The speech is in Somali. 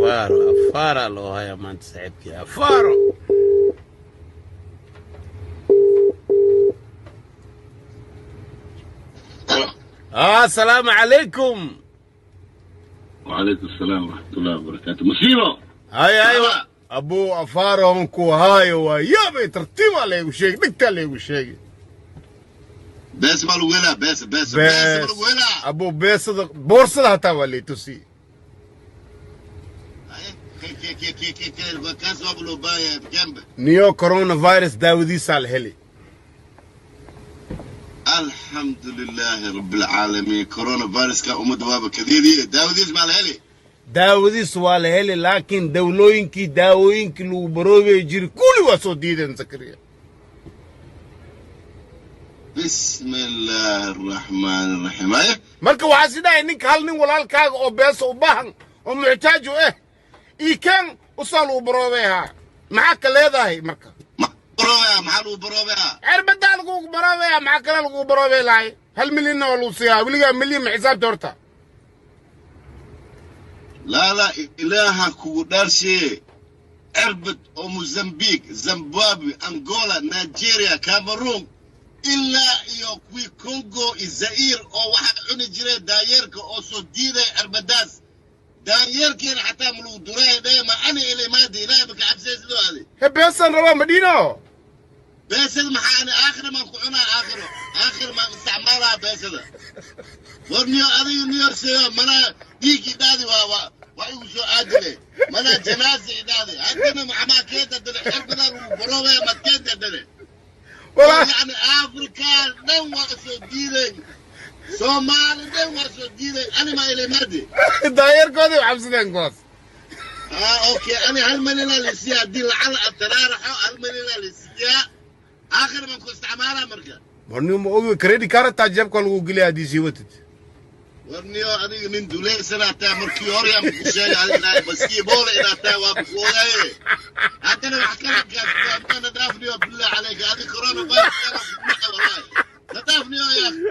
Afaaro, afaara loo hayaa maanta saaxiibkii, afaaro. Asalaamu calaykum. وعليكم السلام ورحمة الله وبركاته. مصيبة. Hay hay, abuu, afaaro on ku haayo. Waa yaabay, tartiibaa laygu sheegay, dhigtaa laygu sheegay. بس ما الولا بس بس بس bees الولا. Abuu, beesada boorsada hataa waa lay tusi. كي كي كي كي كي كاس وابلو بايا بجنب. Niyo, coronavirus daawadiisaa la heli. الحمد لله رب العالمين. كورونا فيروس كان أمد بابا كذيدي داوديز مع الهلي. Daawadiis waa la heli, laakiin dawlooyinkii, daawooyinkii lagu baroobay jiri kulli waa soo diideen, Zakariya. بسم الله الرحمن الرحيم، أيه. Marka waxaa si dhahay ninka, hal nin walaalkaaga oo beesa u baahan oo muxtaaju ah ii keen, usaa lagu baroobay. Maxaa ka leedahay marka? ما بروبيا محل بروبيا. Cirbadaa lagu baroobaya, maxaa kale lagu baroobay lahay? 1 milyanna waa lagu siiyaa. Weligaa milyan ma xisaabta horta? لا لا، إله كودارشي، عربت أو موزمبيق، زيمبابوي، أنغولا، نيجيريا، كاميرون، ilaa iyo kuwii Congo iyo Zaire oo waxaa cuni jiray daanyeerka oo soo diiday cirbadaas, daanyeerkiina xataa ma lagu duray dhee. Ma ani ilimaadi Ilaahay baka cabsay sidoo adi. He, beesaan rabaa, madhiino. Beesada maxaa? Ani aakhira maan ku cunaa, aakhiro, aakhir maan isticmaalaa beesada. War niyo, adiga niyo seeyo mana dhiig idhaadi, waa igu soo aadile mana janaasa idhaadi. Haddana maxamaa keenta dale? Cirbadaa lagu baroobaya, maad keenta dale? Walaa. Yani Afrika dhan waa soo diiday, Soomaali dhan waa soo diiday, ani ma ilimaadi. Daanyeerkoodii u cabsadeen kuwaas. Ah, okay, ani 1 milyan lisiiya haddii lacala taraaraxo, 1 milyan lisiiyaa, aakhir baan ku isticmaalaa marka. Warniyo, ma ogi, credit card hataa jeebka lagu geliya haddii sii watid. Warniyo, adiga nin dulaysanaa tahay. Markii hore yaan ku sheegay adiga inaad basiiboole inaad tahay, waa ku ogaye. Haddana wax kala gaasana dhaafniyo, billah calayka. Adiga corona virus kana ku dhaca, wallahi na dhaafniyo ya akhi.